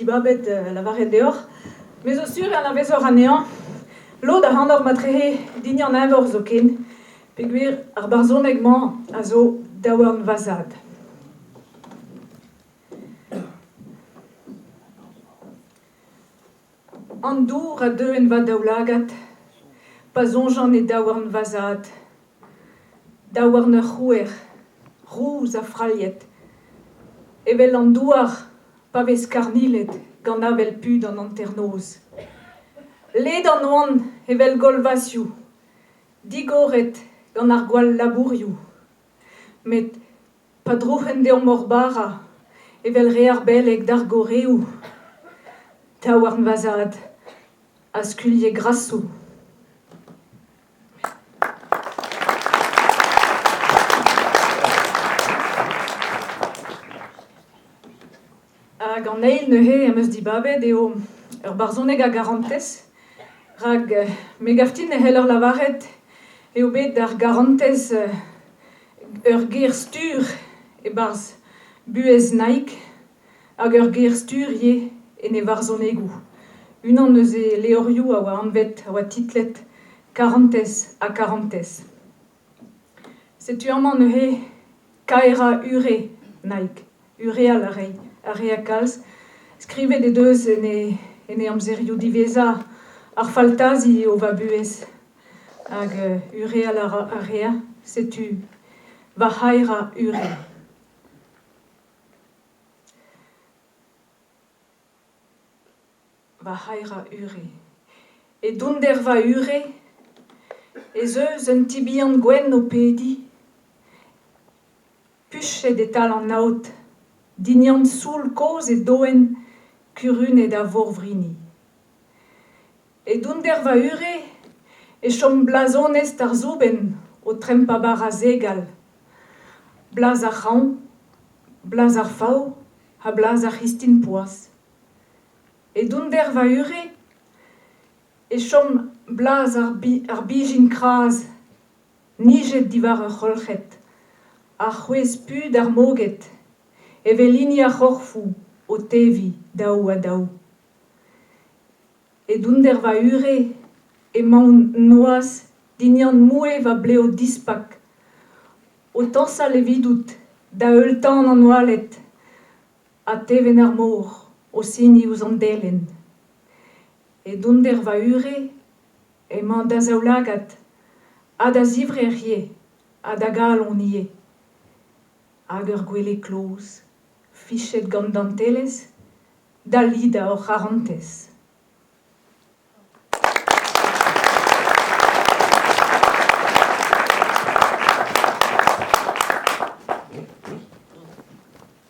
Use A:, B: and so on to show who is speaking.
A: dibabet lavaret deoc'h. Me zo sur e anavezoc'h anezhañ. Lod ac'hanoc'h matrehe din an eñvor zoken, peogwir ar barzhoneg-mañ a zo daouarn va zad. An dour a deu en va daoulagad pa soñjan e daouarn va zad. Daouarn ur c'houer, rous ha frailhet, evel an douar pa vez karnilet gant avel put an hanternoz. Ledan oant evel golvazioù, digoret gant ar gwall labourioù. Met Pa droc'hent deomp hor bara, evel re ar beleg d'ar gorreoù, daouarn va zad a skuilhe grasoù. Hag an eil neuze em eus dibabet eo ur barzhoneg a garantez, rak me gav din e c'heller lavaret eo bet ar garantez ur ger-stur e-barzh buhez Naig hag ur ger-stur ivez en e varzhonegoù. Unan eus e levrioù a oa anvet, a oa titlet Karantez ha karantez. Setu amañ neuze kaerañ ure Naig. Ureal a rei, a rea kalz. Skrivet he deus en he, en he amzerioù diwezhañ ar faltazi eo va buhez. Hag ureal a, ra, a rea, setu va c'haerañ ure. Va c'haerañ ure. E donder va ure ez eus un ti bihan gwenn o pediñ. Puchet e-tal an aod, dinian soul kozh e doenn kurunet a vorvrini. E donder va ure e chom blaz onest ar soubenn o trempañ bara segal. Blaz ar c'hraoñ, blaz ar fav ha blaz ar c'histin poazh. E donder va ure e chom blaz ar, bi ar bijin kras nijet diwar ur c'holc'hed, ha c'hwezh put ar moged, evel hini ar c'horfoù o teviñ daou-ha-daou. E donder va ure emaon noazh dindan moue va blev dispak, o tañsal evidout da-heul tan an oaled ha tevenn ar mor o siniñ ouzh an delenn. E donder va ure emañ da zaoulagad ha da zivrec'h ivez ha da galon ivez. Hag ur gwele kloz, fichet gant dantelezh, da lidañ hor c'harantez.